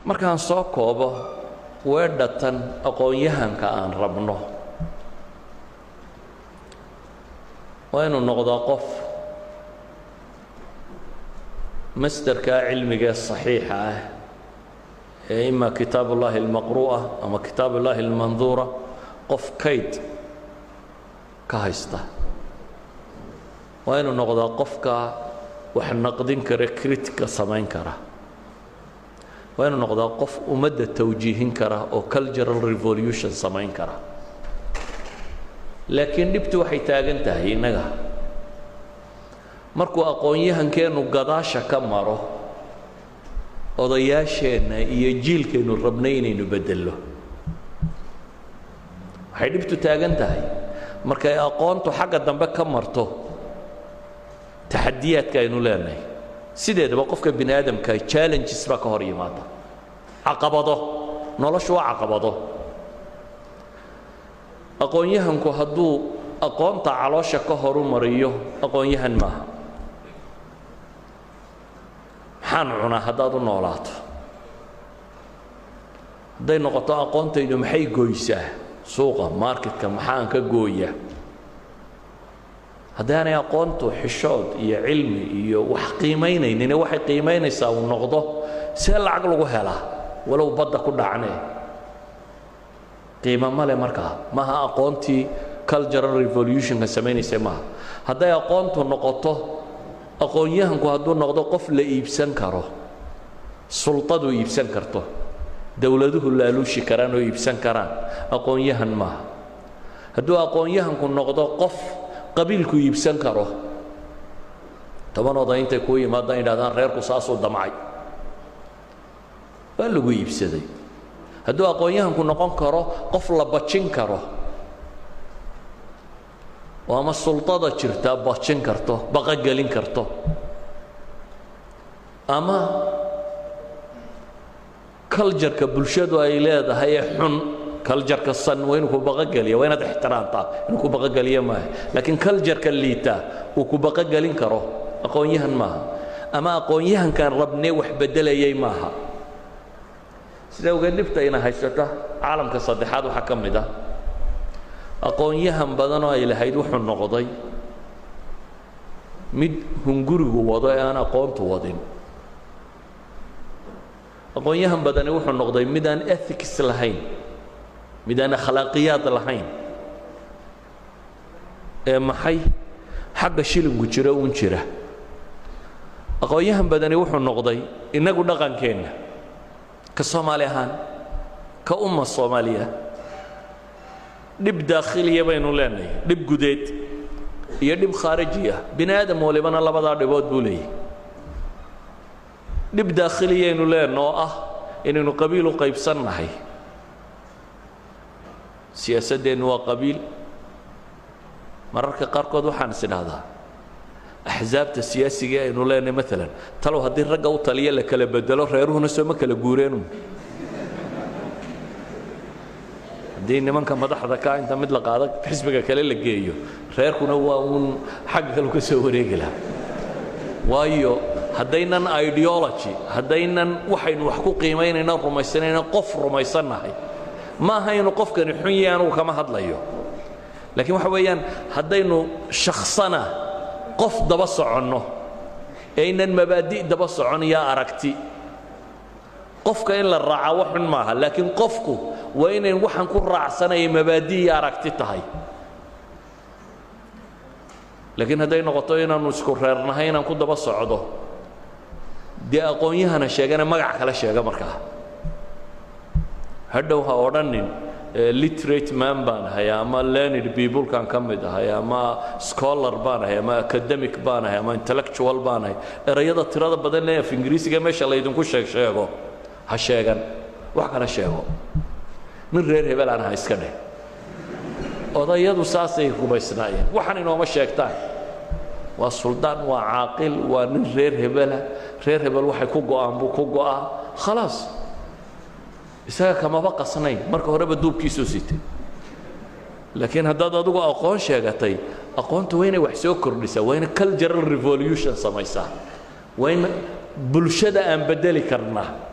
Markaan soo koobo weedhatan, aqoon-yahanka aan rabno waa inuu noqdaa qof masderkaa cilmigee saxiixa ah ee ima kitaab ullaahi almaqru'a ama kitaab ullaahi almanduura, qof kayd ka haysta. Waa inuu noqdaa qofka wax naqdin kara, critica samayn kara. Waa inuu noqdaa qof ummadda tawjiihin kara oo cultural revolution samayn kara. Laakiin dhibtu waxay taagan tahay innaga markuu aqoon-yahankeennu gadaasha ka maro odayaasheenna iyo jiilkaynu rabnay inaynu beddello. Waxay dhibtu taagan tahay markay aqoontu xagga dambe ka marto taxadiyaadka aynu leenahay. Sideedaba qofka bini aadamka challenges baa ka hor yimaada, caqabado. Noloshu waa caqabado. Aqoon-yahanku hadduu aqoonta caloosha ka horu mariyo, aqoon-yahan maaha. Maxaan cunaa haddaad u noolaato, hadday noqoto aqoontaydu maxay goysaa suuqa marketka, maxaan ka gooyaa, haddaanay aqoontu xishood iyo cilmi iyo wax qiimaynaynin, waxay qiimaynaysaa uu noqdo see lacag lagu helaa walow badda ku dhacnee, qiimo male markaa. Maaha aqoontii cultural revolutionka samaynaysa maaha. Hadday aqoontu noqoto, aqoon-yahanku hadduu noqdo qof la iibsan karo, sultadu iibsan karto, dowladuhu laaluushi karaan oo iibsan karaan, aqoon-yahan maaha. Hadduu aqoon-yahanku noqdo qof qabiilku iibsan karo, 10 oday intay kuu yimaadaan yidhahdaan reerku saasuu damcay, waa lagu iibsaday. Hadduu aqoon-yahanku noqon karo qof la bajin karo oo ama sultada jirtaa bajin karto, baqogelin karto, ama cultureka bulshadu ay leedahay ee xun, cultureka san waa inuu ku baqogeliya, waa inaad ixtiraamtaa, inuu ku baqogeliya maaha, laakiin cultureka liita uu ku baqogelin karo, aqoon-yahan maaha ama aqoon-yahankan rabnee wax beddelayay maaha. Sida awgeed dhibta ina haysata caalamka saddexaad waxaa ka mid ah aqoon-yahan badan oo ay lahayd wuxuu noqday mid hungurigu wado ee aan aqoontu wadin. Aqoon-yahan badani wuxuu noqday mid aan ethics lahayn, mid aan akhlaaqiyaad lahayn, ee maxay xagga shilinku jiro uun jira. Aqoon-yahan badani wuxuu noqday, innagu dhaqankeenna ka Soomaali ahaan, ka umma Soomaaliya, dhib daakhiliya baynu leenahay, dhib gudeed iyo dhib khaariji ah. Bini aadam walibana labadaa dhibood buu leeyahy. Dhib daakhiliyaynu leenna oo ah inaynu qabiil u qaybsannahay. Siyaasaddeennu waa qabiil. Mararka qaarkood waxaan is idhahdaa, axsaabta siyaasiga aynu leenahay maalan, talow haddii ragga u taliya la kala bedelo, reeruhuna sooma kala guureenu? Haddii nimanka madaxda ka inta mid la qaado xisbiga kale la geeyo, reerkuna waa uun xagga kale ka soo wareegi lahaa. Waayo, haddaynan ideology, haddaynan waxaynu wax ku qiimaynayna rumaysanayna qof rumaysannahay, ma aha inuu qofkani xun yahay, anugu kama hadlayo, laakiin waxa weeyaan haddaynu shaksana qof daba soconno ee aynan mabaadi' daba socon iyo aragti. Qofka in la raacaa wax xun maaha, laakiin qofku waa inayn waxaan ku raacsanaya mabaadi' iyo aragti tahay. Laakiin hadday noqoto inaannu isku reernahay inaan ku daba socdo, dee aqoon-yahana sheegana magac kale sheega. Markaa hadhow ha odhanin literate man baan ahay ama learned peoplekan ka mid ahay ama scholar baan ahay ama academic baan ahay ama intellectual baan ahay. Erayada tirada badan ee af Ingiriisiga meesha laydinku sheeg sheego ha sheegan, wax kala sheego. Nin reer hebel aan aha iska dheh. Odayadu saasay rumaysnaayeen. Waxaan inooma sheegtaan, waa suldaan, waa caaqil, waa nin reer hebela, reer hebel waxay ku go'aan buu ku go'aa, khalaas. Isaga kamaba qasnayn, marka horeba duubkiisuu sitay. Laakiin haddaad adigu aqoon sheegatay, aqoontu waa inay wax soo kordhisaa, waa inay cultural revolution samaysaa, waa in bulshada aan bedeli karnaa.